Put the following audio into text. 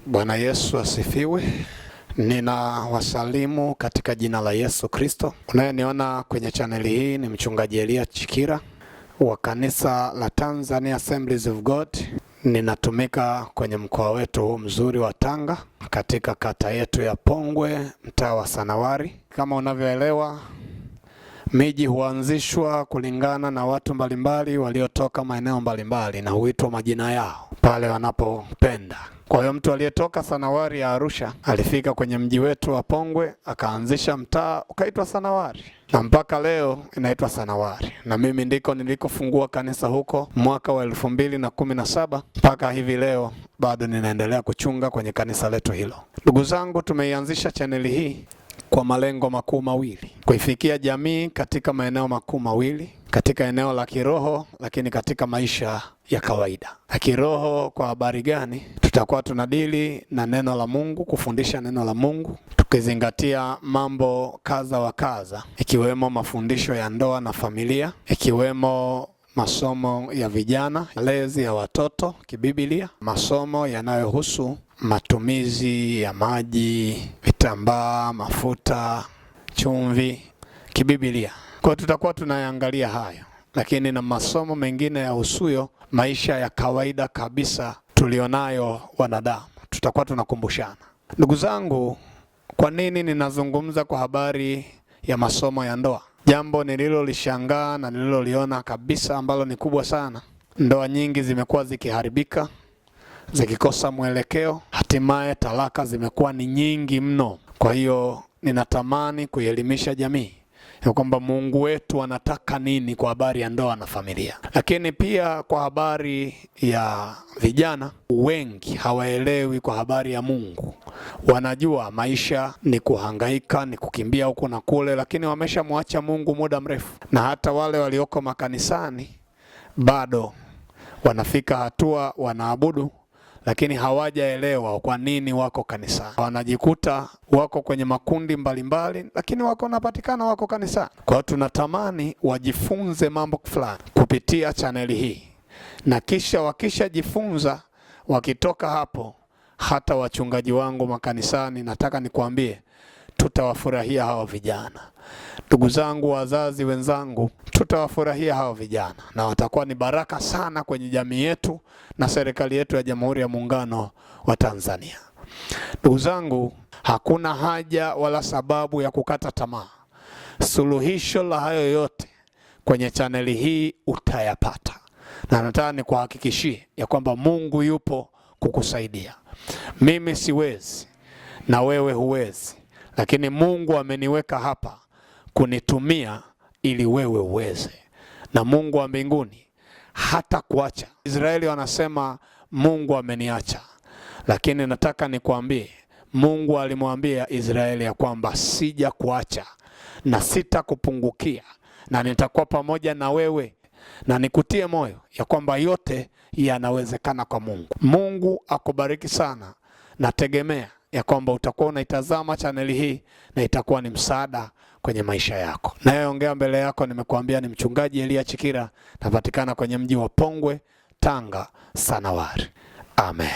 Bwana Yesu asifiwe. Ninawasalimu katika jina la Yesu Kristo. Unayeniona kwenye chaneli hii ni Mchungaji Elia Chikira wa kanisa la Tanzania Assemblies of God. Ninatumika kwenye mkoa wetu huu mzuri wa Tanga katika kata yetu ya Pongwe, mtaa wa Sanawari. Kama unavyoelewa, miji huanzishwa kulingana na watu mbalimbali waliotoka maeneo mbalimbali na huitwa majina yao pale wanapopenda. Kwa hiyo mtu aliyetoka Sanawari ya Arusha alifika kwenye mji wetu wa Pongwe akaanzisha mtaa ukaitwa Sanawari, na mpaka leo inaitwa Sanawari. Na mimi ndiko nilikofungua kanisa huko mwaka wa 2017 mpaka hivi leo bado ninaendelea kuchunga kwenye kanisa letu hilo. Ndugu zangu, tumeianzisha chaneli hii kwa malengo makuu mawili: kuifikia jamii katika maeneo makuu mawili, katika eneo la kiroho, lakini katika maisha ya kawaida. Na kiroho kwa habari gani? Tutakuwa tunadili na neno la Mungu, kufundisha neno la Mungu, tukizingatia mambo kadha wa kadha, ikiwemo mafundisho ya ndoa na familia, ikiwemo masomo ya vijana, malezi ya watoto kibibilia, masomo yanayohusu matumizi ya maji, vitambaa, mafuta, chumvi kibibilia. Kwa hiyo tutakuwa tunayangalia hayo, lakini na masomo mengine yahusuyo maisha ya kawaida kabisa tulionayo wanadamu, tutakuwa tunakumbushana. Ndugu zangu, kwa nini ninazungumza kwa habari ya masomo ya ndoa? Jambo nililolishangaa na nililoliona kabisa ambalo ni kubwa sana, ndoa nyingi zimekuwa zikiharibika, zikikosa mwelekeo, hatimaye talaka zimekuwa ni nyingi mno. Kwa hiyo ninatamani kuielimisha jamii ya kwamba Mungu wetu anataka nini kwa habari ya ndoa na familia. Lakini pia kwa habari ya vijana, wengi hawaelewi kwa habari ya Mungu. Wanajua maisha ni kuhangaika, ni kukimbia huku na kule, lakini wameshamwacha Mungu muda mrefu. Na hata wale walioko makanisani bado wanafika hatua wanaabudu, lakini hawajaelewa kwa nini wako kanisani. Wanajikuta wako kwenye makundi mbalimbali mbali, lakini wako wanapatikana wako kanisani. Kwa hiyo tunatamani wajifunze mambo fulani kupitia chaneli hii, na kisha wakishajifunza, wakitoka hapo, hata wachungaji wangu makanisani, nataka nikwambie, tutawafurahia hawa vijana. Ndugu zangu, wazazi wenzangu, tutawafurahia hawa vijana na watakuwa ni baraka sana kwenye jamii yetu na serikali yetu ya Jamhuri ya Muungano wa Tanzania. Ndugu zangu, hakuna haja wala sababu ya kukata tamaa. Suluhisho la hayo yote kwenye chaneli hii utayapata, na nataka nikuhakikishie ya kwamba Mungu yupo kukusaidia. Mimi siwezi na wewe huwezi, lakini Mungu ameniweka hapa kunitumia ili wewe uweze. Na Mungu wa mbinguni hata kuacha. Israeli wanasema Mungu ameniacha, lakini nataka nikwambie, Mungu alimwambia Israeli ya kwamba sija kuacha na sitakupungukia na nitakuwa pamoja na wewe, na nikutie moyo ya kwamba yote yanawezekana kwa Mungu. Mungu akubariki sana. Nategemea ya kwamba utakuwa unaitazama chaneli hii na itakuwa ni msaada kwenye maisha yako. Nayeongea mbele yako nimekuambia ni Mchungaji Elia Chikira, napatikana kwenye mji wa Pongwe, Tanga, Sanawari. Amen.